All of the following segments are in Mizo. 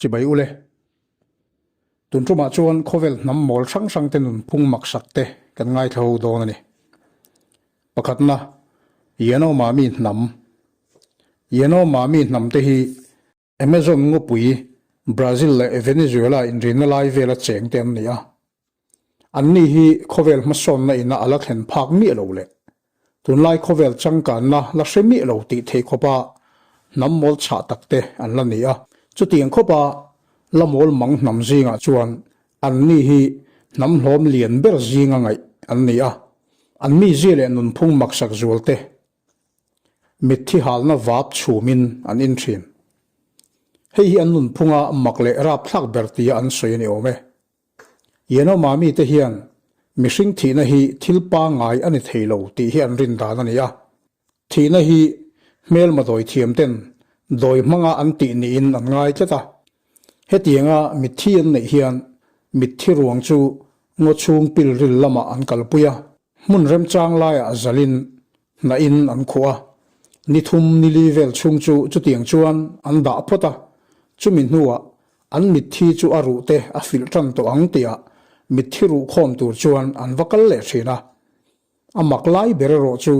Chibai ule. Tun tumah chuan khawvel hnam mawl hrang hrang te nunphung maksak te kan ngaithla ho dawn a ni. Pakhatna, Yanomami hnam. Yanomami hnam te hi Amazon ngawpui, Brazil leh Venezuela inrina lai vela cheng te an ni a. Anni hi khawvel hmasawnna ina a la thlen phak miah lo leh tunlai khawvel changkanna la hre miah lo tih theih khawpa hnam mawl chhah tak te an la ni a. Chutiang khawpa la mawl mang hnam zingah chuan anni hi hnam hlawm lian ber zinga ngaih an ni a. An mizia leh nunphung maksak zual te Mitthi halna vap chhumin an in thin. Hei hi an nunphunga mak leh rapthlak ber tia an sawi a ni awm e. Yanomami te hian mihring thihna hi thil pangngai a ni thei lo tih hi an rin dan a ni a. Thihna hi hmelma dawi thiam ten dawi hmanga an tih niin an ngai tlat a. Hetianga mitthi an neih hian mitthi ruang chu ngaw chhung pilril lamah an kalpui a. Hmun remchang laiah zalin hnahin an khuh a, ni thum ni li vel chhung chu chutiang chuan an dah phawt a, chumi hnuah an mitthi chu a ruh te a filh tan tawh ang tihah mitthi ruh khawm tur chuan an va kal leh thin a. A mak lai ber erawh chu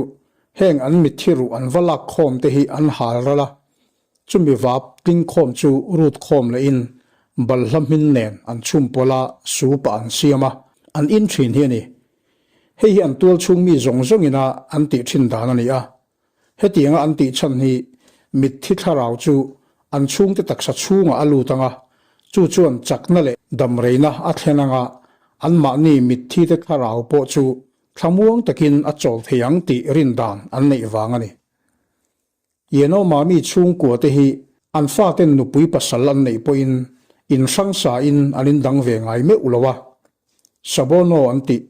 heng an mitthi ruh an va lak khawm te hi an hal ral a, chumi vap tling khawm chu rut khawm lehin balhla hmin nen an chhum pawlh a, soup ah an siam a, an in thin hi a ni. Hei hi an tual chhung mi zawng zawngina an tih thin dan a ni a. Hetianga an tih chhan hi mitthi thlarau chu an chhungte taksa chhungah a lut ang a, chu chuan chakna leh damreina a thlen ang a, anmahni mitthite thlarau pawh chu thlamuang takin a chawl thei ang tih rin dan an neih vang a ni. Yanomami chhungkua te hi an faten nupui pasal an neih pawhin in hrang sa in an indang ve ngai meuh lo a. Sabono an tih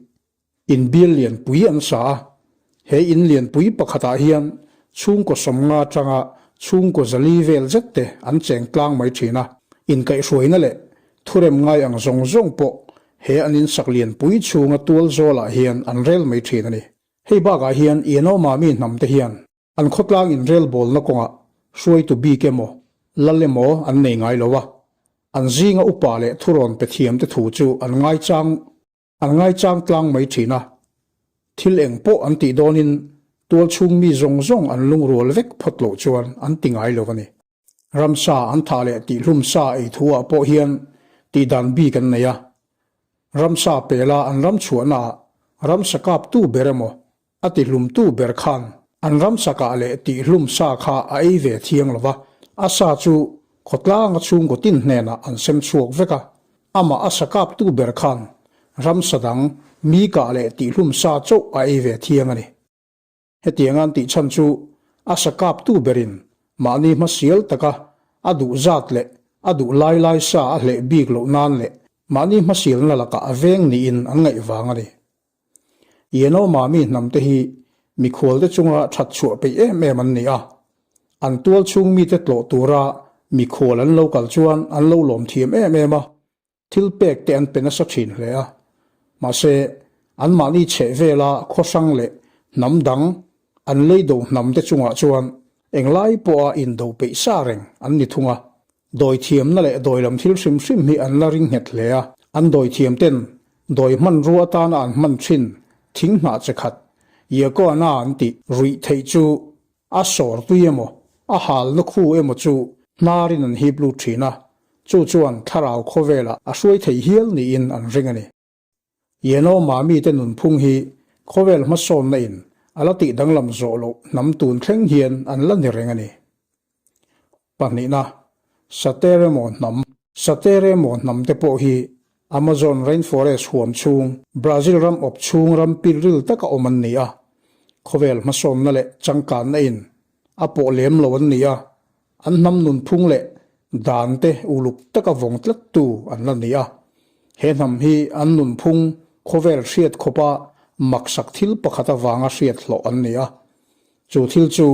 in bial lianpui an sa a, he in lianpui pakhatah hian chhungkaw 50 atanga chhungkaw 400 vel zet te an cheng tlang mai thin a. Inkaihhruaina leh thurem ngai ang zawng zawng pawh he an insak lianpui chhunga tual zawlah hian an rel mai thin a ni. Hei bakah hian Yanomami hnam te hian An khawtlang inrelbawlna kawngah hruaitu bik emaw, lal emaw an nei ngai lo a, an zinga upa leh thurawn pe thiamte thu chu an ngaichang an ngaichang tlang mai thin a. Thil eng pawh an tih dawnin tualchhung mi zawng zawng an lungrual vek phawt loh chuan an ti ngai lo a ni. Ramsa an thah leh tihhlum sa ei thu ah pawh hian tihdan bik an nei a. Ramsa pela an ram chhuahnaah ramsa kaptu ber emaw a tihlumtu ber khan an ramsa kah leh tihhlum sa kha a ei ve thiang lo va, a sa chu khawtlanga chhungkaw tin hnenah an sem chhuak vek a. Amah a sa kaptu ber khan ramsa dang mi kah leh tihhlum sa chauh a ei ve thiang a ni. Hetiang an tih chhan chu a sa kaptu berin mahni hmasial taka a duh zat leh a duh lai lai sa a hleh bik loh nan leh mahni hmasialna lakah a veng niin an ngaih vang a ni. Yanomami hnamte hi mikhualte chunga that chhuah peih em em an ni a, an tual chhung mite tlawh tura mikhual an lo kal chuan an lo lawm thiam em em a, Thil pek te an pe nasa thin hle a, mahse anmahni chheh vela khaw hrang leh hnam dang an lei do hnam te chungah chuan englai pawha indo peih sa reng an ni thung a. Dawi thiamna leh dawi lam thil hrim hrim hi an la ring nghet hle a, an dawi thiam ten dawi hmanrua atana an hman thin thing hnah che khat, Yakoana an tih ruih theih chu A sawr tui emaw, a halna khu emaw chu hnarin an hip lut thin a, chu chuan thlarau khawvelah a hruai thei hial niin an ring a ni. Yanomami mite nunphung hi khawvel hmasawnna in a la tih danglam zawh loh hnam tun thleng hian an la ni reng a ni. Pahnihna, Sateremo hnam. Sateremo hnam te pawh hi Amazon rainforest huam chhung, Brazil ram awp chhung ram pilril taka awm an ni a, khawvel hmasawnna leh changkanna in a pawh lem lo an ni a, an hnam nunphung leh dan te uluk taka vawng tlattu an la ni a. He hnam hi an nunphung khawvel hriat khawpa maksak thil pakhat avanga hriat hlawh an ni a, chu thil chu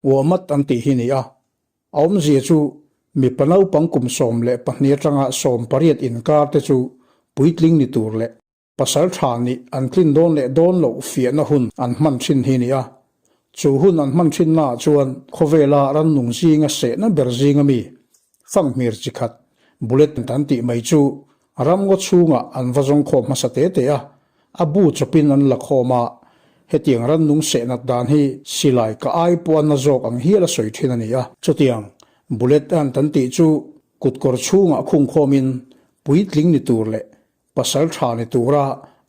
Uamat an tih hi ni a, a awmzia chu mipa naupang kum 12 atanga 18 inkar te chu puitling ni tur leh pasal tha nih an tlin dawn leh dawn loh fiahna hun an hman thin hi ni a. Chu hun an hman thinnaah chuan khawvela rannung zinga sehna ber zinga mi fanghmir chi khat. Bullet an tih mai chu ramngaw chhungah an va zawng khawm hmasa te te a, a bu chawpin an la khawm a, hetiang rannung seh nat dan hi silai ka ai pawh a na zawk ang hial a sawi thin a ni a. Chutiang bullet ant an tih chu kutkawr chhungah khung khawmin puitling ni tur leh Pasal tha ni tura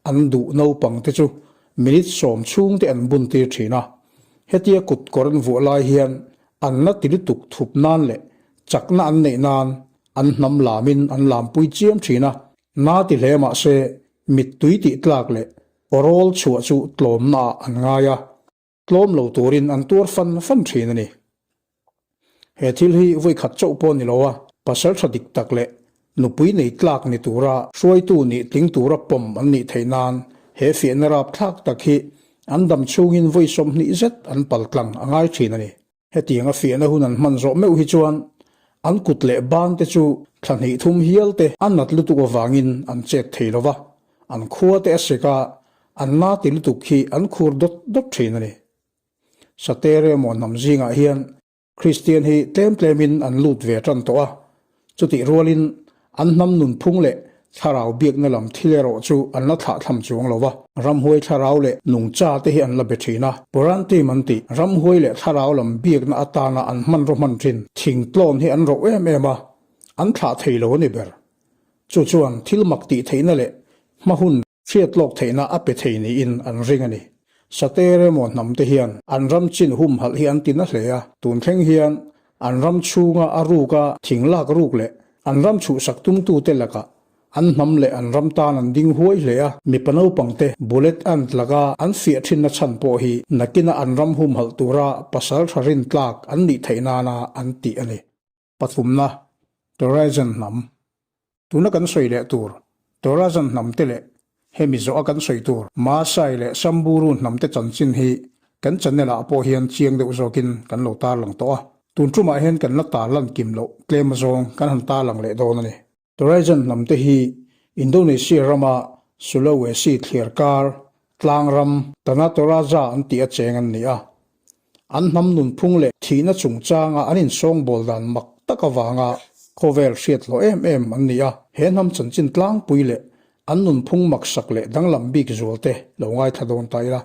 an duh naupang te chu minute sawm chhung te an bun tir thin a. Hetia kut kawr an vuah lai hian an la ti lutuk thup nan leh chakna an neih nan an hnam lamin an lampui chiam thin a. Na ti hle mah se mittui tih tlak leh awrawl chhuah chu tlawmna ah an ngai a. Tlawm lo turin an tuar fan fan thin a ni. He thil hi vawi khat chauh pawh ni lo a, pasal tha dik tak leh nupui nei tlak ni tura hruaitu nih tling tura pawm an nih theih nan he fiahna rapthlak tak hi an dam chhungin vawi 20 zet an pal tlang a ngai thin a ni. Hetiang a fiahna hun an hman zawh meuh hi chuan an kut leh ban te chu thla hnih thum hial te a nat lutuk avangin an chet thei lo va, an khua te a sek a, an na ti lutuk hi an khur dawt dawt thin a ni. Satere emaw hnam zingah hian Kristian hi tlem tlemin an lut ve tan tawh a, chutih rualin an hnam nunphung leh thlarau biakna lam thil erawh chu an la thlahthlam chuang lo va. Ramhuai thlarau leh nungcha te hi an la be thin a, Purantim an tih, ramhuai leh thlarau lam biakna atana an hmanraw hman thin thingtlawn hi an roh em em a, an thlah thei lo a ni ber. Chu chuan thil mak tih theihna leh hma hun hriat lawk theihna a pe thei niin an ring a ni. Sater emaw hnam te hian an ram chin humhalh hi an ti na hle a, tun thleng hian an ram chhunga a ruka thing lak ruk leh an ram chhuhsak tumtute lakah an hnam leh an ram tan an ding huai hle a, mipa naupang te bullet ant laka an fiah thinna chhan pawh hi nakina an ram humhalh tura pasal tha rin tlak an nih theih nana an tih a ni. Pathumna, Torajan hnam. Tuna kan sawi leh tur, Torajan hnam te leh hemi zawha kan sawi tur Maasai leh Samburu hnam te chanchin hi kan channel ah pawh hian chiang deuh zawkin kan lo tarlang tawh a. Tun tumah hian kan la tarlan kim loh tlem azawng kan han tarlang leh dawn a ni. Torajan hnam te hi Indonesia rama Sulawesi thliar kar tlang ram Tanah Toraja an tih a cheng an ni a. An hnam nunphung leh thihna chungchanga an insawngbawl dan mak tak avanga khawvel hriat hlawh em em an ni a. He hnam chanchin tlangpui leh an nunphung maksak leh danglam bik zual te lo ngaithla dawn ta ila,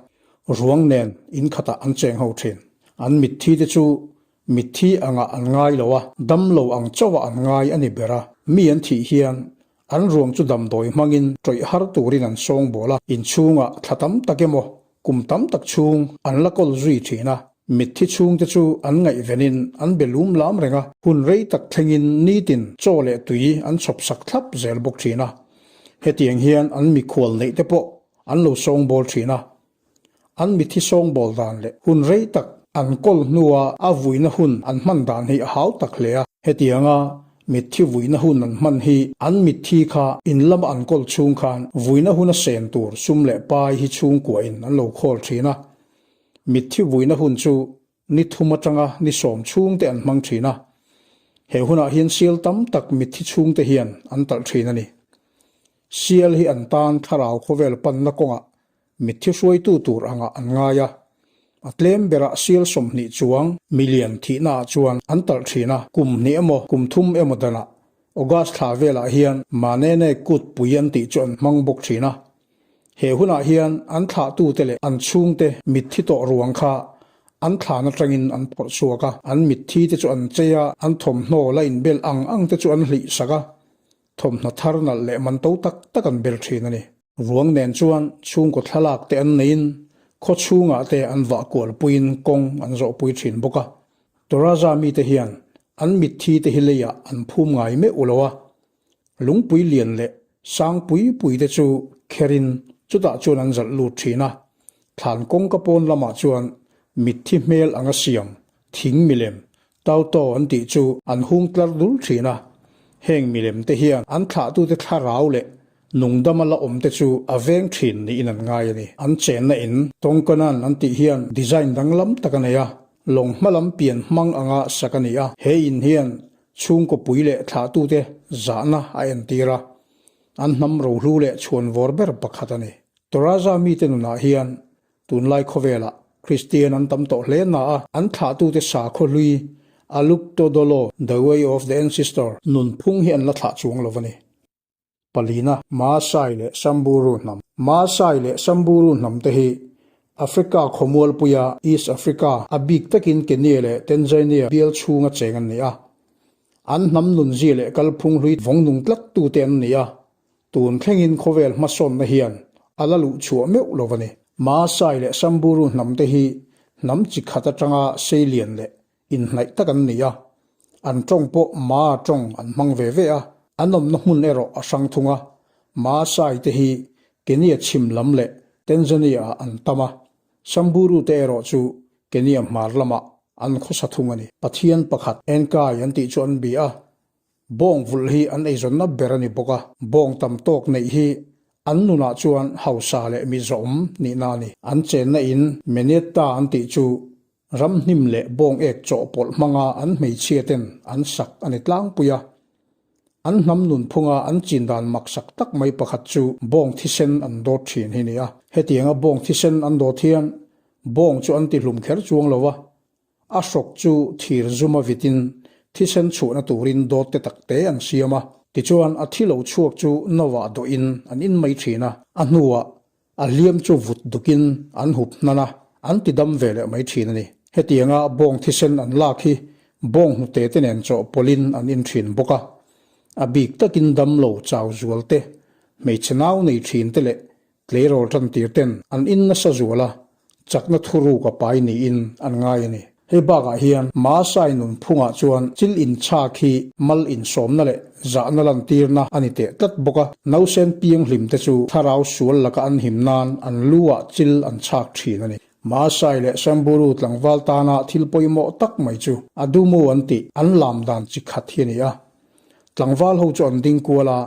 ruang nen in khatah an cheng ho thin. An mitthi te chu Mitthi angah an ngai lo a, damlo ang chauhah an ngai a ni ber a. Mi an thih hian an ruang chu damdawi hmangin ṭawih har turin an sawngbawl a, inchhungah thla tam tak emaw kum tam tak chhung an la kawl zui ṭhin a. Mitthi chhungte chu an ngaihvenin an be lum lam reng a, hun rei tak thlengin nitin chaw leh tui an chhawp sak thlap zel bawk ṭhin a. Hetiang hian an mikhual neih te pawh an lo sawngbawl ṭhin a. An mithi sawngbawl dan leh hun rei tak an kawl hnua a vuina hun an hman dan hi a hau tak hle a. Hetianga mitthi vuina hun an hman hi an mitthi kha in lama an kawl chhung khan vuina huna sen tur sum leh pai hi chhungkuain an lo khawl thin a. Mitthi vuina hun chu ni thum atanga ni sawm chhungte an hmang thin a. He hunah hian sial tam tak mitthi chhungte hian an talh thin a ni. Sial hi an tan thlarau khawvel panna kawngah Mitthi hruaitu tur angah an ngai a, a tlem berah sial 20 chuang milian thihnaah chuan an talh thin a, kum hnih emaw kum thum emaw danah August thla velah hian Manene kut pui an tih chu an hmang bawk thin a. He hunah hian an thlahtute leh an chhungte mitthi tawh ruang kha an thlan atangin an phawrh chhuak a, an mitthi te chu an chei a, an thawmhnaw la inbel ang ang te chu an hlih sak a, thawmhnaw thar nalh leh man to tak tak an bel thin a ni. Ruang nen chuan chhungkaw thlalak te an neiin khaw chhungah te an vah kual puiin kawng an zawhpui thin bawk a. Toraja mite hian an mitthi te hi leiah an phum ngai meuh lo a, lungpui lian leh sang pui pui te chu kherin chutah chuan an zalh lut thin a. Thlan kawngka pawn lamah chuan mitthi hmel anga siam thing milem Tauto an tih chu an hung tlar dul thin a, heng milem te hian an thlahtute thlarau leh nungdama la awm te chu a veng thin niin an ngai a ni. An chenna in Tongkonan an tih hian design danglam tak a nei a, lawng hma lam pian hmang anga sak a ni a, he in hian chhungkaw pui leh thlahtute zahna a entir a, an hnam rohlu leh chhuanvawr ber pakhat a ni. Toraja mite nunah hian Tunlai khawvelah Kristian an tam tawh hle na a, an thlahtute sakhaw hlui, Aluk Todolo, The Way of the Ancestor, nunphung hi an la thlah chuang lo a ni. Palina, Maasai leh Samburu hnam. Maasai leh Samburu hnam te hi Africa khawmualpuia East Africa, a bik takin Kenya leh Tanzania bial chhunga cheng an ni a. An hnam nunzia leh kalphung hlui vawng nung tlat tute an ni a, tun thlengin khawvel hmasawnna hian a la luh chhuah meuh lo a ni. Maasai leh Samburu hnam te hi hnam chi khat atanga seilian leh inhnaih tak an ni a, an tawng pawh Maa tawng an hmang ve ve a, an awmna hmun erawh a hrang thung a, Maasai te hi Kenya chhim lam leh Tanzania ah an tam a, Samburu te erawh chu Kenya hmar lamah an khawsa thung a ni. Pathian pakhat Enkai an tih chu an bia a, bawng vulh hi an eizawnna ber a ni bawk a, bawng tam tawk neih hi an nunah chuan hausa leh mizawm nihna a ni. An chenna in Menetta an tih chu Ramhnim leh bawng ek chawhpawlh hmanga an hmeichhia ten an sak a ni tlangpui a. An hnam nunphunga an chin dan maksak tak mai pakhat chu bawng thisen an dawt thin hi ni a. Hetianga bawng thisen an dawt hian bawng chu an tihlum kher chuang lo a, a hrawk chu thir zuma vitin thisen chhuahna turin dawt te tak te an siam a. Tichuan a thi lo chhuak chu novah dawhin an in mai thin a, a hnuah A hliam chu vut dukin an hup hnan a, an ti dam ve leh mai thin a ni. Hetianga bawng thisen an lak hi bawng hnute te nen chawhpawlhin an in thin bawk a. A bik takin damlo chau zual te, hmeichhe nau nei thin te leh tleirawl tan tir ten an in nasa zual a, chakna thuruk a pai niin an ngai a ni. Hei bakah hian Maasai nunphungah chuan chil inchhak hi mal insawmna leh zahna lantirna a ni teh tlat bawk a, nausen pianghlim te chu thlarau sual laka an him nan an lu ah chil an chhak thin a ni. Maasai leh Samburu tlangval tana thil pawimawh tak mai chu Adumu an tih an lam dan chi khat hi a ni a. Tlangval ho chu an ding kual a,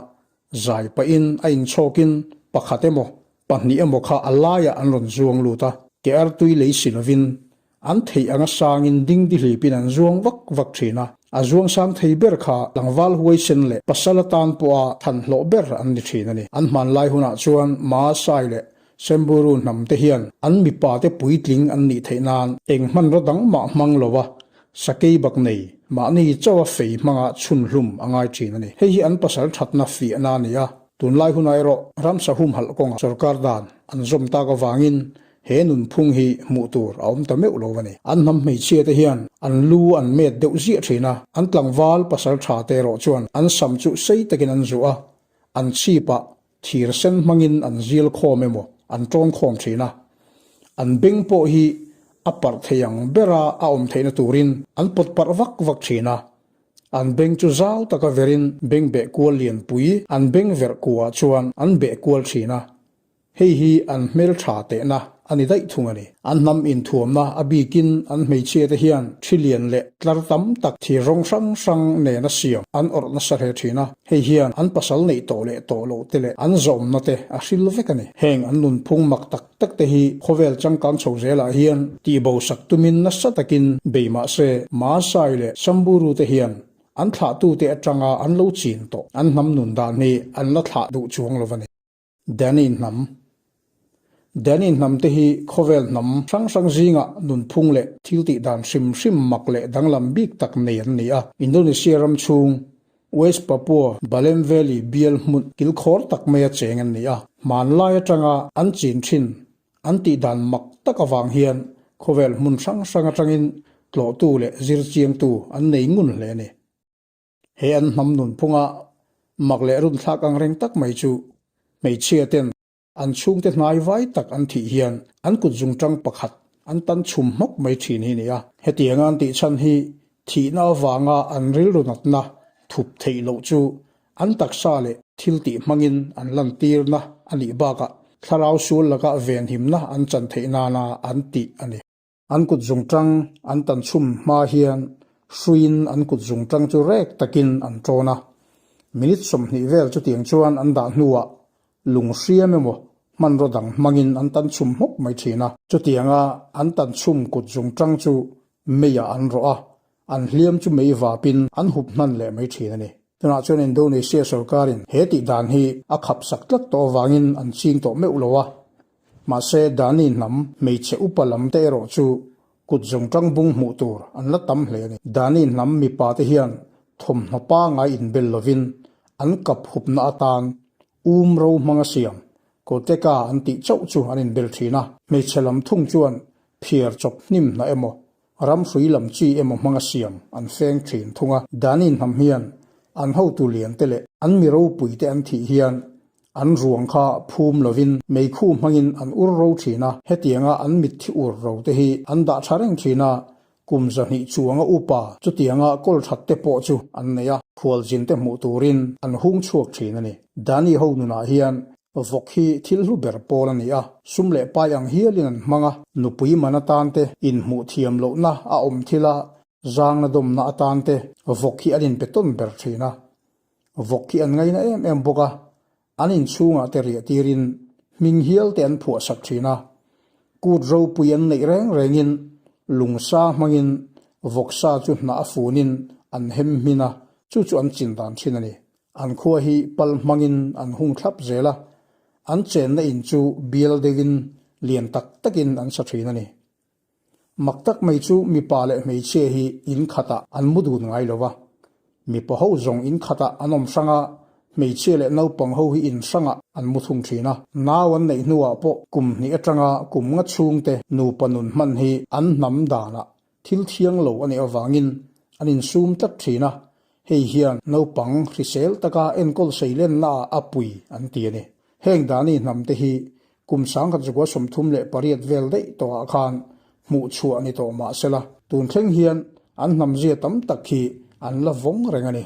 Zai pahin a inchhawkin pakhat emaw, pahnih emaw kha a laiah an rawn zuang lut a, ke artui lei si lovin an theih anga sangin dingdihlipin an zuang vak vak thin a, a zuang sang thei ber kha tlangval huaisen leh pasal atan pawha thanhlawh ber an ni thin a ni. An hmanlai hunah chuan Maasai leh Semburu hnam te hian an mipa te puitling an nih theih nan eng hmanraw dang mah hmang lo a, sakei bak nei, mahni chauha fei hmanga chhun hlum a ngai thin a ni. Hei hi an pasal thatna fiahna a ni a, tunlai hunah erawh ramsa humhalh kawnga sorkar dan an zawm tak avangin he nunphung hi hmuh tur a awm ta meuh lo a ni. An hnam hmeichhia te hian an lu an met deuh ziah thin a, an tlangval pasal tha te erawh chuan an sam chu sei takin an zuah a, an chhipah Thir sen hmangin an zil khawm emaw an tawn khawm thin a, an beng pawh hi a parh thei ang bera a awm theihna turin an pawt parh vak vak thin a. An beng chu zau taka verin beng beh kual lianpui an beng verh kuah chuan an beh kual thin a, hei hi an hmeltha tehna a ni daih thung a ni. An hnam inthuamna a bikin an hmeichhia te hian thi lian leh tlar tam tak thir rawng hrang hrang nena siam an awrh nasa hle thin a. Hei hian an pasal neih tawh leh tawh loh te leh an zawmna te a hril vek a ni. Heng an nunphung mak tak tak te hi khawvel changkang chho zelah hian tihbosak tumin nasa takin bei mah se, Maasai leh Samburu te hian an thlahtute atanga an lo chin tawh an hnam nun dan hi an la thlah duh chuang lo a ni. Danny hnam. Danny hnam te hi khawvel hnam hrang hrang zingah nunphung leh thil tih dan hrim hrim mak leh danglam bik tak nei an ni a. Indonesia ram chhung West Papua Balem Valley bial hmun kilkhawr tak maia cheng an ni a. Hmanlai atanga an chin thin an tih dan mak tak avang hian khawvel hmun hrang hrang atangin tlawhtu leh zirchiangtu an nei ngun hle a ni. He an hnam nunphunga mak leh runthlak ang reng tak mai chu hmeichhia ten an chhungte hnai vai tak an thih hian an kut zungtang pakhat an tan chhum hmawk mai thin hi ni a. Hetianga an tih chhan hi thihna avanga an rilru natna thup theih loh chu an taksa leh thil tih hmangin an lantirna a nih bakah thlarau sual laka venhimna an chan theih nana an tih a ni. An kut zungtang an tan chhum hma hian hruiin an kut zungtang chu rek takin an tawn a. Minute 20 vel chutiang chuan an dah hnuah lung hriam emaw hmanraw dang hmangin an tan chhum hmawk mai thin a. Chutianga an tan chhum kut zungtang chu meiah an rawh a, an hliam chu mei vapin an hup hnan leh mai thin a ni. Tunah chuan Indonesia sorkarin he tih dan hi a khap sak tlat tawh avangin an ching tawh meuh lo a. Mahse, Dani hnam hmeichhe upa lam te erawh chu Kut zawng ṭang bung hmuh tur an la tam hle a ni. Dani hnam mipa te hian thawmhnaw pangai inbel lovin an kap hupna atan um ro hmanga siam Koteka an tih chauh chu an inbel ṭhin a. Hmeichhe lam thung chuan phiar chawp hnim hnah emaw, ram hrui lam chi emaw hmanga siam an feng ṭhin thung a. Dani hnam hian an hotu lian te leh an mi ropui te an thih hian An ruang kha phum lovin meikhu hmangin an ur ro thin a, hetianga an mitthi ur ro te hi an dah tha reng thin a, kum 200 chuanga upa chutianga kawl that te pawh chu an nei a, khualzin te hmuh turin an hung chhuak thin a ni. Dani ho nunah hian vawk hi thil hlu ber pawl a ni a, sum leh pai ang hialin an hmang a, nupui man atan te inhmuh thiam lohna a awm thil a, zangna dawmna atan te vawk hi an inpe tawn ber thin a. Vawk hi an ngaina em em bawk a, an inchhungah te riah tirin hming hial te an phuah sak thin a. Kut ropui an neih reng rengin lungsa hmangin vawksa chu hnah a funin an hem hmin a, chu chu an chin dan thin a ni. An khua hi pal hmangin an hung thlap zel a, an chenna in chu bial deuhin lian tak takin an sa thin a ni. Mak tak mai chu mipa leh hmeichhia hi in khatah an mu dun ngai lo va. Mipa ho zawng in khatah an awm hrang a, hmeichhia leh naupang ho hi in hrangah an mu thung thin a. Nau an neih hnuah pawh kum hnih atanga kum nga chhungte nupa nun hman hi an hnam danah thil thiang lo a nih avangin an insum tlat thin a, hei hian naupang hrisel taka enkawl seilennaah a pui an ti a ni. Heng Dani hnamte hi Kum 1938 vel daih tawhah khan hmuh chhuah ni tawh mah sela, tun thleng hian an hnamzia tam tak hi an la vawng reng a ni.